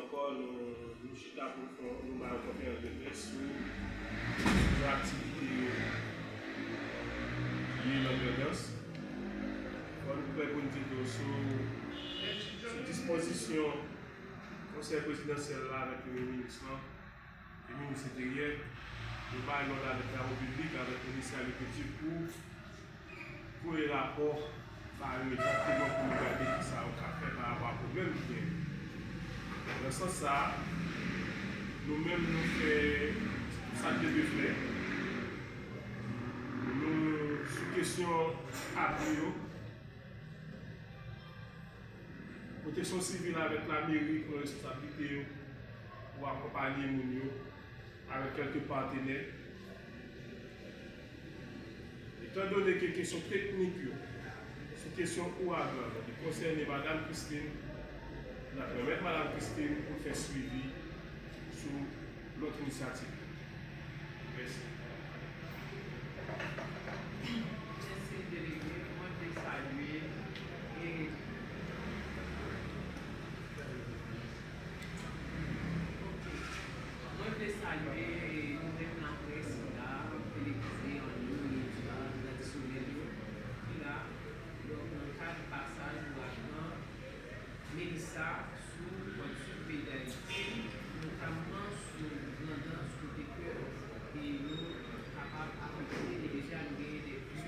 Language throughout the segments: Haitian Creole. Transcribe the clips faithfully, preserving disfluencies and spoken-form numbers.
Ankò, nou, nou chita pou n fè, nou bay yon konferans de près sou, sou aktivite yo ki ye nan Grandans. Fò nou prè pou n di nou sou, sou dispozisyon Konsèy Prezidansyèl la avèk Premye Minis lan e Minis Enteryè, yo bay lòd avèk Travo Piblik, avèk Minis Agrikilti pou voye rapò ba yo egzakteman pou yo gade kisa yo ka fè pa rapò a pwoblèm ki genyen. Nan sans sa a, nou menm nou fè sa n te dwe fè. Nou, sou kesyon abri yo, Pwoteksyon Sivil avèk lameri pran responsablite yo pou akonpaye moun yo avèk kèlke patenè. Etandone ke kesyon teknik yo sou kesyon ouragan yo li konsène Madam Christine, n ap pèmèt Madam Christine pou l fè swivi sou lòt inisyativ yo. Mèsi. Mèsi, delege. Mwen vle salye e, ok. Mwen vle salye, e, nou menm laprès ki la, televize, an liy, medya tradisyonèl yo ki la. Donk, nan kad pasaj ouragan Melissa sou kòt sid peyi Dayiti, notamman sou Grandans, kote ke, e, nou kapab afekte, e deja nou genyen de pli,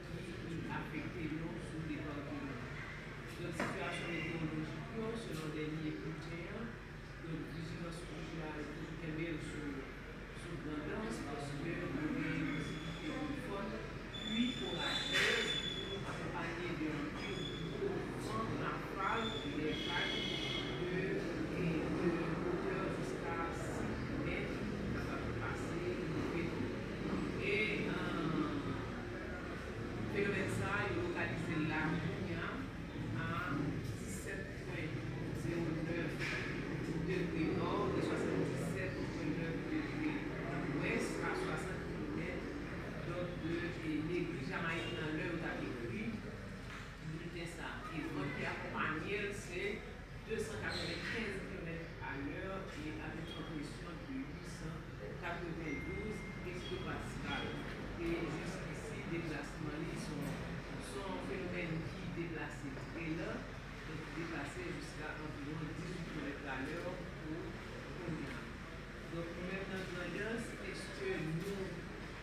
pli ki afekte nou sou depatman. Donk, sitiyasyon metewolojik yo, selon dènye biletenn an, Donk, vijilans wouj la, yo toujou kenbe l sou, sou Grandans, paske nou gen yon posiblite de fòt pli orajez, akonpaye de anpil gwo van rafal, de vag de, e, de wotè jiska senk mèt, ki kapab pase rive tou. E, e, fenomèn sa a, yo lokalize l la kounye a, a disèt pwen zewo nèf degre nò e swasanndisèt pwen nèf degre lwès a swasant kilomèt, donk, de, e, Legri Jamayik nan lè yo t ap ekri bilten sa a. E van ki akonpanye l se de san katrevenkenz kilomèt a lè e avèk yon presyon de uit san katrevendouz ektopaskal. E jiskisi, deplasman li se yon, se yon fenomèn ki deplase trè lan, donk ki deplase jiska anviwon dizuit kilomèt a lè pou kounye a. Donk, nou menm nan Grandans, èske nou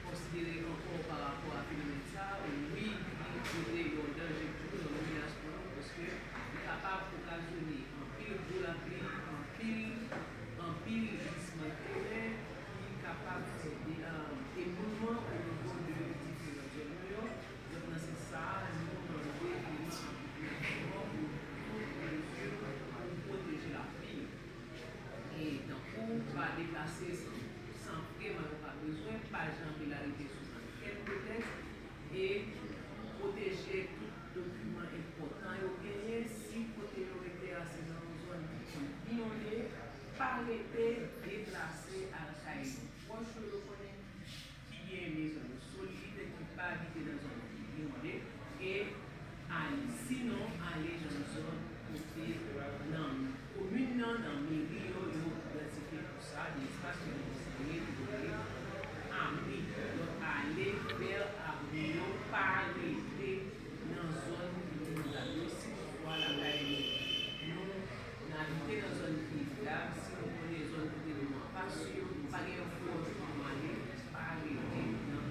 konsidere ankò pa rapò a fenomèn sa a? Wi, li poze yon danje pou nou, yon menas pou nou, paske li kapab okazyone anpil gwo lapli, anpil, anpil glisman teren ki kapab fè de, e, ebouleman o nivo de diferan zòn nou yo. Donk, nan sans sa a, nou mande eleman a popilasyon an pou tout mezi pou pwoteje lavi yo. E tankou pa deplase san, san vreman yo pa bezwen, pa janbe larite sou nann kèk pretèks, e pwoteje tout dokiman enpòtan yo genyen. Si kote yo rete a se nan yon zòn ki konn inonde, pa rete, deplase al kay pwòch yo, yo konnen ki gen rezon yo solid, ki pa abite nan zòn ki inonde, e al-, sinon, ale nan zòn kote nan komin nan, nan meri yo, yo idantifye pou sa, de espas ke yo konsidere ki dwe abri. Donk, ale vè abri yo, pa rete nan zòn ki inondab yo. Si toutfwa lakay nou, nou N abite nan zòn ki inondab, si nou konnen zòn kote nou an pa si, nou pa gen yon pwòch pou nou ale, pa rete nan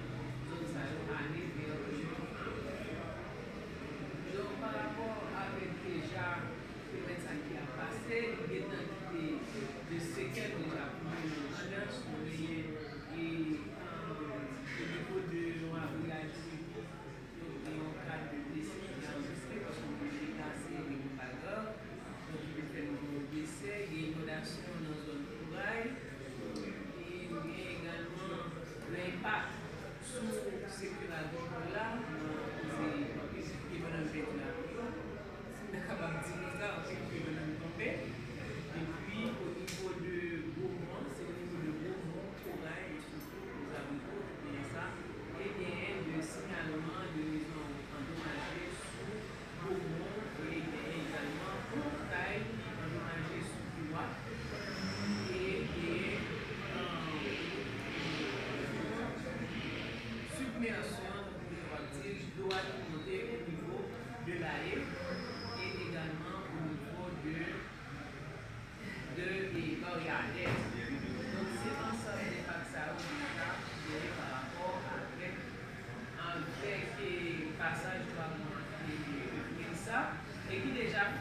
zòn sa yo, ale vè yon zòn. Donk, pa rapò avèk deja fenomèn sa ki ap pase, li gentan kite de sekèl deja pou nou nan Grandans, nou genyen, e, o nivo de yon abri a Donk, gen yon ka de blese ki anrejistre paske moun yo deplase, gen moun pa grav. Donk, ki te fè moun yo blese, gen inondasyon nan zòn Koray. E nou gen egalman yon enpak sou sektè agrikòl la, nan koze anpil pye bannann pèdi lavi yo. Si m ta kapab di konsa, anpil pye bannann tonbe. Epi, o nivo de Gwo Mòn, se o nivo de Gwo Mòn, Koray,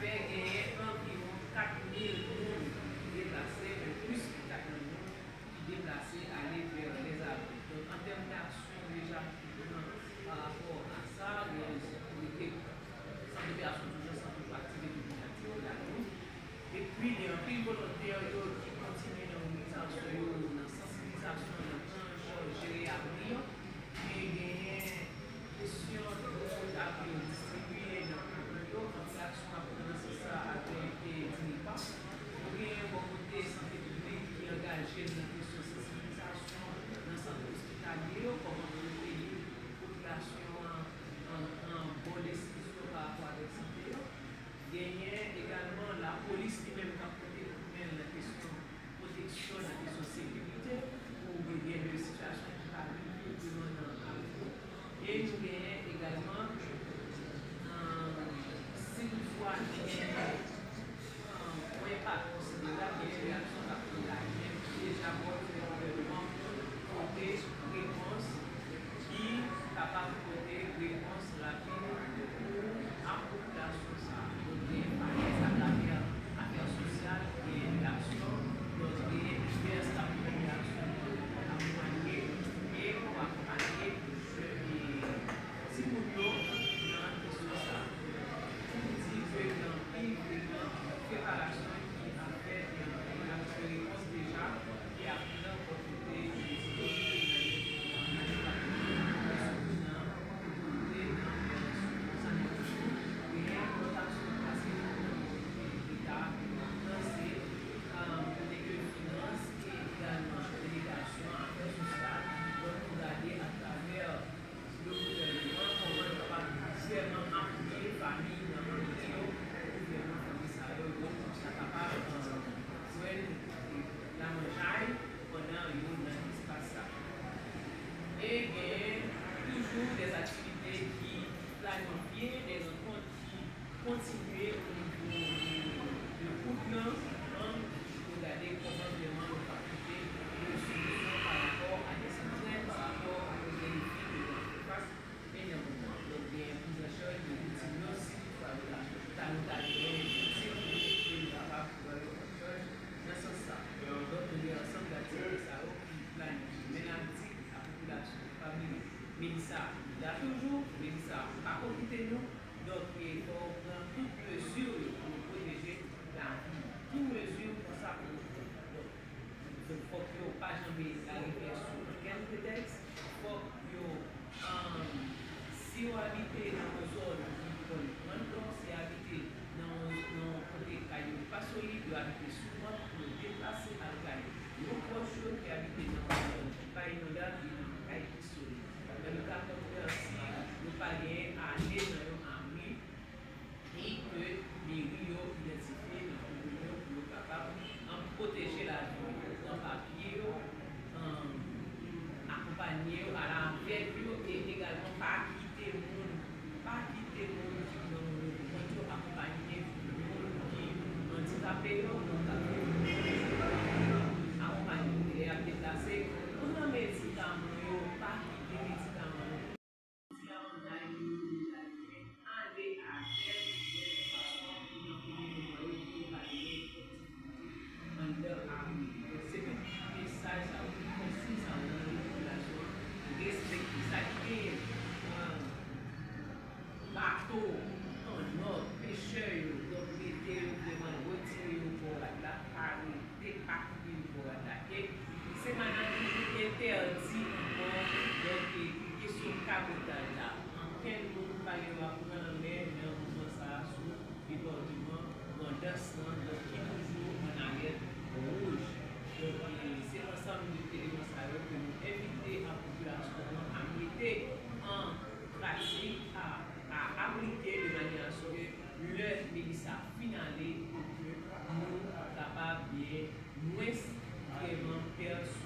Genyen anviwon kat mil moun ki deplase, men plis ke kat mil moun ki deplase ale vè lèzabri. Donk, an tèm daksyon deja ki pran pa rapò a sa, gen sekirite, sant de kreyasyon toujou, sant pou aktive tout moun aktive la tou. Epi, gen anpil volontè yo ki kontinye nan mobilizasyon yo, nan sansibilizasyon, nan pran an chaj jere abri yo. Men genyen kesyon de abri yo distribiye nan komin yo, anpil aksyon ap pran nan sans sa avèk, eh, DINUPA. Nou genyen bò kote sante piblik ki angaje l nan kesyon sansibilizasyon nan sant ospitalye yo, kòman pou yo peye popilasyon an, an, an bon desizyon pa rapò avèk sante yo. Genyen egalman lapolis li menm k ap pote kout men l nan kesyon pwoteksyon, nan kesyon sekirite, pou gen de sitiyasyon ki pa rive vreman nan Ayiti. E nou genyen egalman, eh, si toutfwa nou genyen, eh, yon enpak konsiderab, genyen reyaksyon k ap pran la, men ki deja bò fè gouvènman pote repons ki kapab pote repons rapid pou ak popilasyon sa a. Donk, gen falèz atravè afè sosyal, gen reyaksyon, donk, gen divès k ap pran reyaksyon pou akonpanye, e pou akonpanye, e, timoun yo nan kesyon sa a. Pou di ke gen anpil, gen anpil preparasyon ki ap fèt, gen anpil aksyon repons deja ki ap pran bò kote otorite nan, nan depatman an, sou plan otorite nan, eh, sou sanite toujou. Genyen lòt aksyon pase nan otorite Leta a ke nou ap lanse, eh, kote ke finans e egalman delegasyon afè sosyal, donk, pou gade atravè le gouvènman, kòman l kapab vrèman apiye fanmi nan kote yo, pou vrèman fanmi sa yo, yo sa kapab, eh, jwenn lamanjay pandan yo nan espas sa. E genyen toujou dè aktivite ki planifye, dè rankont ki kontinye o nivo de, de gwoup lan, manm, pou gade kòman vrèman yo ka pote de solisyon pa rapò a de sitiyasyon, pa rapò a de defi ke yo ap fè fas, men nan moman. Donk, gen priz an chaj de viktim yo, si toutfwa yo ta, ta, nou ta genyen viktim, pou nou kapab pran yo an chaj nan sans sa. Donk, nou gen ansanm daktivite sa yo ki planifye. Men n ap di a popilasyon, pa bliye, Melissa la toujou, Melissa pako kite nou. Donk, e, fò yo pran tout mezi yo pou yo pwoteje lavi. Tout mezi konsa pou yo pran. Donk, fò, fòk yo pa janbe larivyè sou okenn pretèks. Fòk yo, um, si yo abite nan yon zòn ki pwòch Grandans, si yo abite nan yon, nan yon kote kay yo pa solid, yo abite sou pant, pou yo deplase al kay yo pwòch yo ki abite nan yon zòn ki pa inondab, ki nan kay ki solid. Men nou ka konprann si nou pa genyen ale nan yon abri, e ke meri yo idantifye nan komin yo pou yo kapab, um, pwoteje lavi yo, pran papye yo, um, akonpanye yo, al avèk yo, e egalman pa kite moun, pa kite moun ki nan moun yo pou kont yo, akonpanye moun ki andikape yo, moun k ap viv, akonpanye yo lè y ap deplase, pran medikaman yo, pa kite medikaman yo. Ti avantaj yo deja genyen, ale avèk, yon fason pou nan premye moman yo, pou yo pa genyen kontinite anndan abri. Donk, se tout mesaj sa yo, tout konsiy sa yo, nou mande popilasyon an respekte. Sa ki genyen, eh, bato, kannòt, pechè yo, donk, mete yo vrèman, retire yo bò rad la, pa rete, pa kite yo bò rad la. E se madanm ki entèdi ankò, donk, e, kesyon kabotaj la. Ankenn moun pa gen dwa pran lanmè nan moman sa a sou depatman Grandans lan, donk, ki toujou an alèt wouj. Donk, e, se ansanm de eleman sa yo ke nou envite a popilasyon an a mete an pratik, a, a aplike de manyè a se ke lè Melissa fin ale, pou ke nou kapab gen mwens vrèman pèsonèl.